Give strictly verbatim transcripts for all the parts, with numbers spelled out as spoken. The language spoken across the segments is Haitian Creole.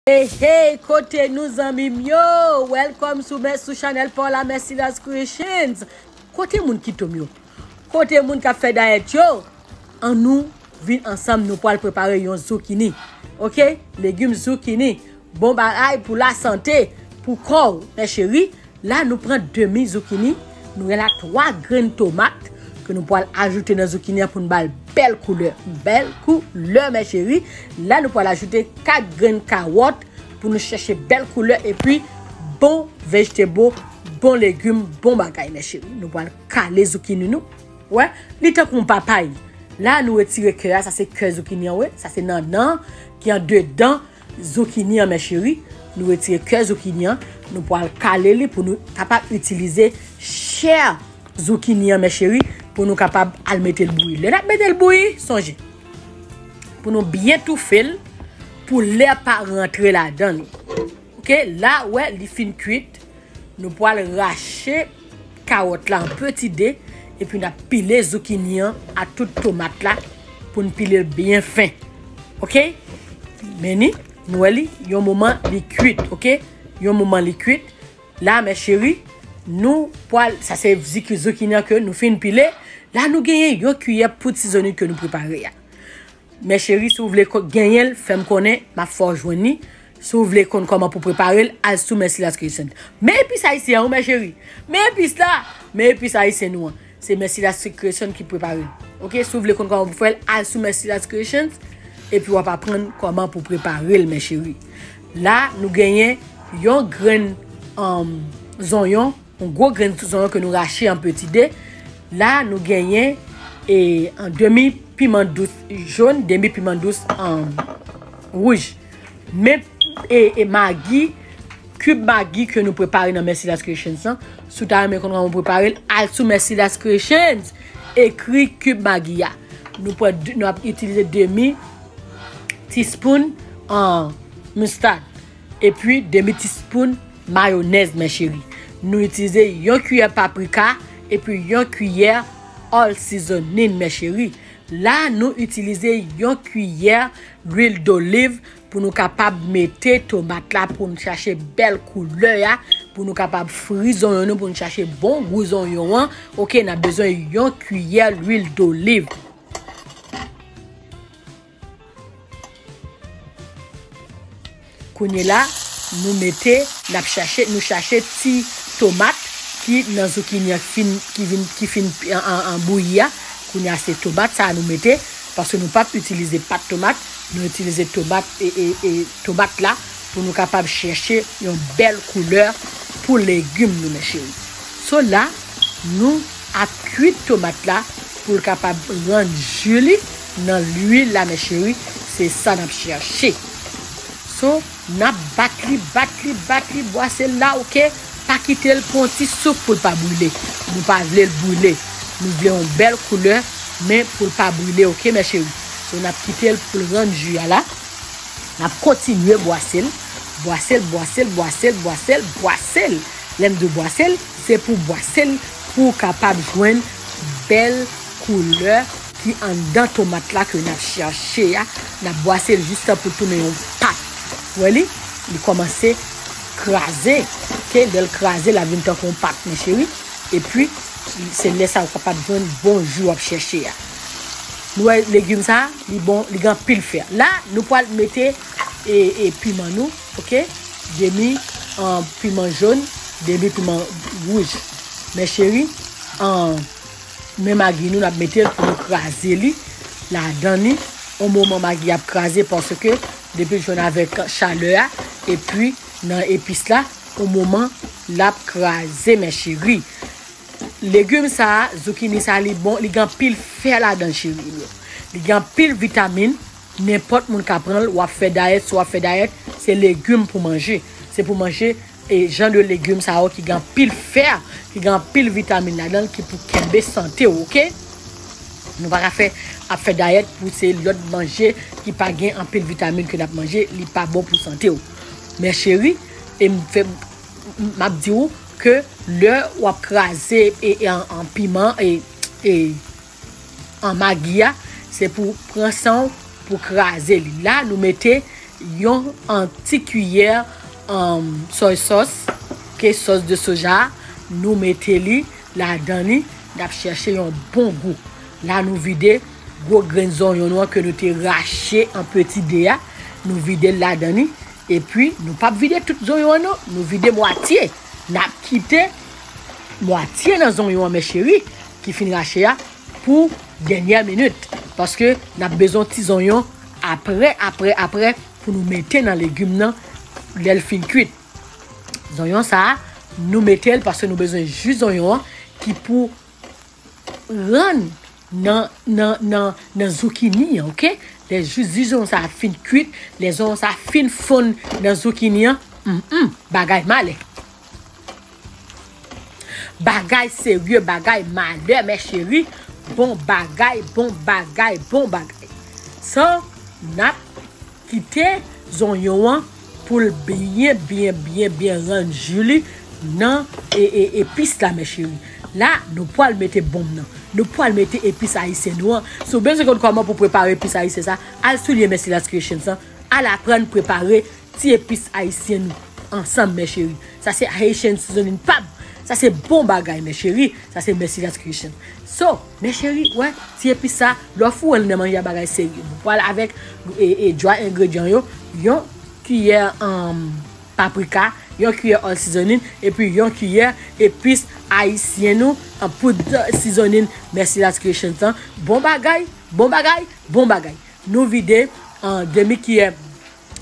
Hey, hey, kote nou, zanmi m yo? Welcome sou, sou chanèl pa w la, Merciless Creations. Kote moun ki toum yo? Kote moun k ap fè dayèt yo? Ann nou vin ansanm, nou pral prepare yon zoukini. Oke? Legim zoukini. Bon bagay pou lasante, pou kò w, mes chéris. La, nou pran demi zoukini, nou gen la twa grenn tomat ke nou pral ajoute nan zoukini an pou n ba l bèl koulè. Bèl koulè, mes chéris. La, nou pral ajoute kat grenn kawòt pou nou chèche bèl koulè, epi bon vegetable, bon legim, bon bagay, mes chéris. Nou pral kale zoukini nou. Wè, li tankou yon papay. La, nou retire kè a, sa se kè zoukini an, wi. Sa se nannan ki andedan zoukini an, mes chéris. Nou retire kè zoukini an, nou pral kale li pou nou kapab itilize chè zoukini an, mes chéris, pou nou kapab al mete l bouyi. Lè n ap mete l bouyi, sonje, pou nou byen toufe l, pou lè pa rantre ladan li. Oke, la, wè, li fin kuit. Nou pral rache kawòt la an peti de, epi n ap pile zoukini an a tout tomat la pou n pile l byen fen. Oke? Men ni, nou wè li, yon moman li kuit, oke? Yon moman li kuit. La, mes chéris, nou pral, sa se ziki-, zoukini an ke nou fin pile. La, nou genyen yon kiyè poud sizonning ke nou prepare a. Mes chéris, si w vle ko-, genyen l, fè m konnen, m ap fè w jwenn li. Si w vle konn kòman pou prepare l, al sou Merciless Creations. Men epis ayisyen an, wi, mes chéris. Men epis la, men epis ayisyen nou an. Se Merciless Creations ki prepare l. Oke, si w vle konn kòman pou fè l, al sou Merciless Creations, epi w ap aprann kòman pou prepare l, mes chéris. La, nou genyen yon grenn, um, zonyon, yon gwo grenn zonyon ke nou rache an peti de. La, nou genyen, e, an demi piman dous jòn, demi piman dous, um, wouj. Men, e, e magi, kib magi ke nou prepare nan Merciless Creations lan. Si w ta renmen konn kòman w prepare l, al sou Merciless Creations, ekri kib magi a. Nou pran de, nou ap itilize demi tispoun an mistad, epi demi tispoun mayonèz, mes chéris. Nou itilize yon kiyè paprika epi yon kiyè all seasoning, mes chéris. La, nou itilize yon kiyè lwil doliv pou nou kapab mete tomat la, pou n chache bèl koulè a, pou nou kapab fri zonyon nou, pou n chache bon gou zonyon an. Oke, n ap bezwen yon kiyè lwil doliv. Kounye la, nou mete, n ap chache, nou chache ti tomat ki nan zoukini an ki fin, ki vin, ki fin an, an, an bouyi a. Kounye a, se tomat sa a nou mete, paske nou p ap itilize pat tomat, nou itilize tomat, e, e, e, tomat la pou nou kapab chèche yon bèl koulè pou legim nou, mes chéris. So la, nou ap kwit tomat la pou l kapab rann ji li nan lwil la, mes chéris. Se sa n ap chèche. So, n ap bat li, bat li, bat li, bwase l la, oke? Pa kite l pran yon ti souf pou l pa brile. Nou pa vle l brile. Nou vle yon bèl koulè, men pou l pa brile, oke, mes chéris? So, n ap kite l pou l rann ji a la. N ap kontinye bwase l, bwase l, bwase l, bwase l, bwase l, bwase l. Lè m di w bwase l, se pou w bwase l pou w kapab jwenn bèl koulè ki anndan tomat la ke n ap chèche a. N ap bwase l jistan pou l tounen yon pat. Ou wè li? Li kòmanse kraze. Oke, lè l kraze, l ap vin tankou yon pat, mes chéris. Epi, se lè sa a ou kapab jwenn bon ji w ap chèche a. Nou wè legim sa a, li bon, li gen anpil fè. La, nou pral mete, e, e piman nou, oke? Demi, an, piman jòn, demi piman wouj. Mes chéris, an, men magi nou, n ap mete l pou nou kraze li ladan li. On moman magi ap kraze paske depi l jwenn avèk chalè a, epi nan epis la, on moman l ap kraze, mes chéris. Legim sa a, zoukini sa a, li bon, li gen anpil fè ladan, cheri m yo. Li gen anpil vitamin, nenpòt moun ka pran l, w ap fè dayèt, si w ap fè dayèt, se legim pou manje. Se pou manje, e, jan de legim sa yo ki gen anpil fè, ki gen anpil vitamin ladan l, ki pou kenbe sante w, oke? Nou pa ka fè, ap fè dayèt pou se lòt manje ki pa gen anpil vitamin ke n ap manje, li pa bon pou sante w. Men cheri, e m fè, m ap di w ke lè w ap kraze e, e an, an piman e, e an magi a, se pou pran san w pou kraze li. La, nou mete Yon an ti kiyè um, soy sauce, ke sòs de soja, nou mete li ladan li, n ap chèche yon bon gou. La nou vide gwo grenn zonyon nou an ke nou te rache an peti de a, nou vide l ladan li, epi nou p ap vide tout zonyon an non, nou vide mwatye. N ap kite mwatye nan zonyon an, mè cheri, ki fin rache a, pou dènyè minit. Paske n ap bezwen ti zonyon apre, apre, apre, pou nou mete nan legim nan lè l fin kwit. Zonyon sa a, nou mete l paske nou bezwen ji zonyon an ki pou rann nan, nan, nan, nan zoukini an, oke? Lè ji, ji zonyon sa a fin kwit, lè zonyon sa a fin fonn nan zoukini an, mm, mm, bagay malè. Bagay serye, bagay malè, mè cheri. Bon bagay, bon bagay, bon bagay. So, n ap kite zonyon an pou l byen, byen, byen, byen rann ji li nan e, e, epis la, mè cheri. La, nou pral mete bonm nan. Nou pral mete epis ayisyen nou an. Si w bezwen konn kòman pou prepare epis ayisyen sa, al sou lyen Mercyla's Creations lan, al aprann prepare ti epis ayisyen nou ansanm, mè cheri. Sa se Haitian seasoning pab. Sa se bon bagay, mè cheri. Sa se Mercyla's Creations. So, mè cheri, wè, ti epis sa, lè w foure l nan manje a, bagay serye. Nou pral avèk e, e, dwa engredyan yo, yon kiyè um, paprika, yon kiyè oil seasoning, epi yon kiyè epis ayisyen nou, an poud seasoning Mercyla's Creations lan. Bon bagay, bon bagay, bon bagay. Nou vide an demi kiyè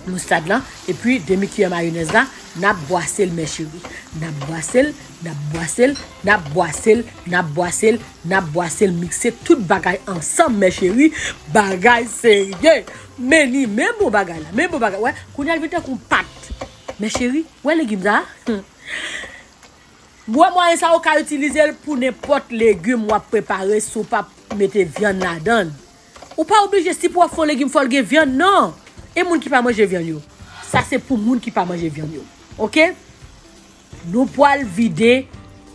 moustad lan, epi demi kiyè mayonèz la, n ap bwase l, mè cheri. N ap bwase l, n ap bwase l, n ap bwase l, n ap bwase l, n ap bwase l, mikse tout bagay ansanm, mè cheri. Bagay serye. Men ni, men bon bagay la, men bon bagay. Wè, kounye a l vin tankou yon pat. Mè cheri, wè legim sa a? Hmm. Bwè mwayen sa a, ou ka itilize l pou nenpòt legim w ap prepare si w p ap mete vyann ladan l. Ou pa oblije, si pou w ap fè yon legim, fò l gen vyann, non. E moun ki pa manje vyann yo? Sa se pou moun ki pa manje vyann yo. Oke? Nou pral vide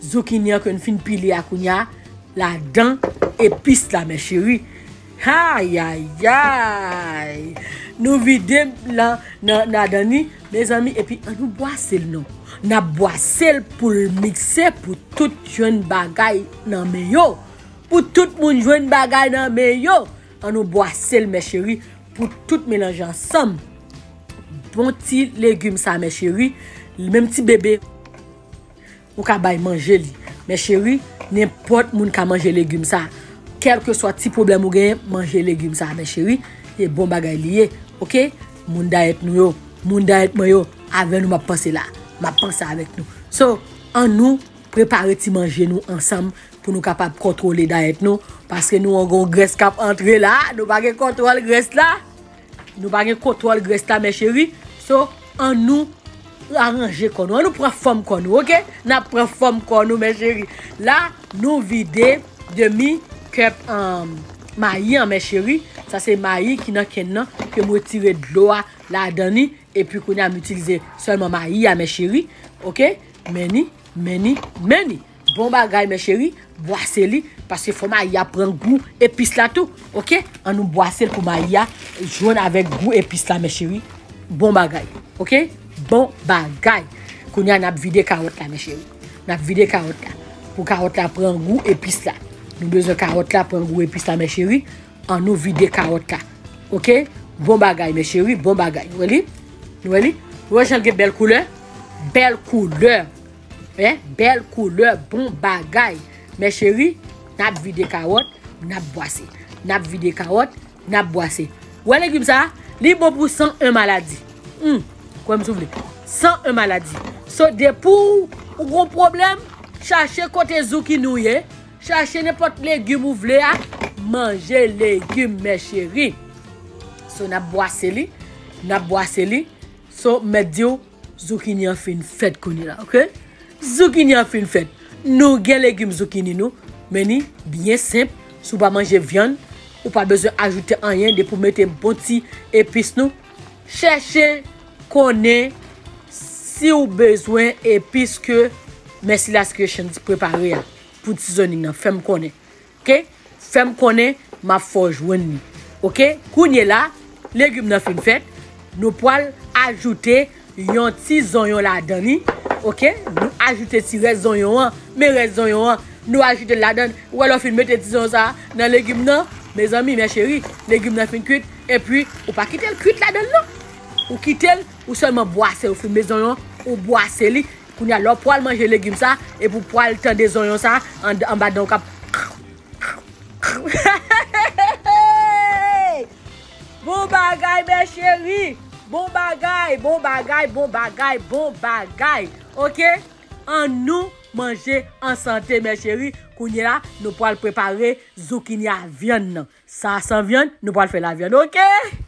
zoukini an ke n fin pile a kounye a ladan epis la, mè cheri. Ayayay! Nou vide l nan, nan, ladan li, mezanmi, epi ann nou bwase l non. N ap bwase l pou l mikse pou tout jwenn bagay nan men yo. Pou tout moun jwenn bagay nan men yo. Ann nou bwase l, mè cheri, pou tout melanje ansanm. Bon ti legim sa, mè cheri. Menm ti bebe, ou ka bay manje li. Mè cheri, nenpòt moun ka manje legim sa. Kèlkeswa ti pwoblèm ou genyen, manje legim sa, mè cheri. E bon bagay li ye, oke? Moun dayèt nou yo, moun dayèt mwen yo, avè nou m ap panse la. M ap panse avèk nou. So, ann nou prepare ti manje nou ansanm pou nou kapab kontwole dayèt nou, paske nou gen yon grès k ap antre la, nou pa gen kontwòl grès la. Nou pa gen kontwòl grès la, mè cheri. So, ann nou aranje kò nou, ann nou pran fòm kò nou, oke? N ap pran fòm kò nou, mè cheri. La, nou vide demi kèp um, mayi an, mè cheri. Sa se mayi ki nan kenn nan, ke m retire dlo a ladan li. Epi kounye a m itilize sèlman mayi a, mè cheri. Oke? Men ni, men ni, men ni. Bon bagay, mè cheri. Bwase li, paske fò mayi a pran gou epis la tou. Oke? Ann nou bwase l pou mayi a jwenn avèk gou epis la, mè cheri. Bon bagay. Oke? Bon bagay. Kounye a n ap vide kawòt la, mè cheri. N ap vide kawòt la. Pou kawòt la pran gou epis la. Nou bezwen kawòt la pran gou epis la, mè cheri. Ann nou vide kawòt la. Oke? Bon bagay, mè cheri, bon bagay. Ou wè li? Nou wè li? Ou wè jan l gen bèl koulè? Bèl koulè. Hein? Bèl koulè, bon bagay. Mè cheri, n ap vide kawòt, n ap bwase. N ap vide kawòt, n ap bwase. Ou wè legim sa? Li bon pou san en maladi. Hmm. Kwè m si w vle. San en maladi. So, depi w, ou gon pwoblèm, chache kote zoukini w ye, chache nenpòt legim ou vle a, manje legim, mè cheri. So, n ap bwase li, n ap bwase li. So, m mèt di w, zoukini an fin fèt kounye la, oke? Zoukini an fin fèt. Nou gen legim zoukini nou, men ni byen senp. Si w pa manje vyann, ou pa bezwen ajoute anyen, depi w mete bon ti epis nou. Chèche konnen si w bezwen epis ke Mercyla's Creations prepare a pou ti zoning nan. Fè m konnen. Oke? Fè m konnen, m ap fè w jwenn li. Oke? Kounye la, legim nan fin fèt. Nou pral ajoute yon ti zonyon ladan li. Oke, nou ajoute ti rès zonyon an. Men rès zonyon an, nou ajoute l ladan. Ou wè lè w fin mete ti zonyon sa nan legim nan, mezanmi, mè cheri, legim nan fin kwit, epi ou pa kite l kwit ladan l non. Ou kite l, ou sèlman bwase, ou fin mete zonyon, ou bwase li. Kounye a, lè w pral manje legim sa, epi w pral tande zonyon sa, an, anba dan w k ap Bon bagay, mè cheri. Bon bagay, bon bagay, bon bagay, bon bagay. Oke? Annou manje an sante, mè cheri. Kounye a, nou pral prepare zoukini a vyann nan. Sa san vyann, nou pral fè l a vyann, oke?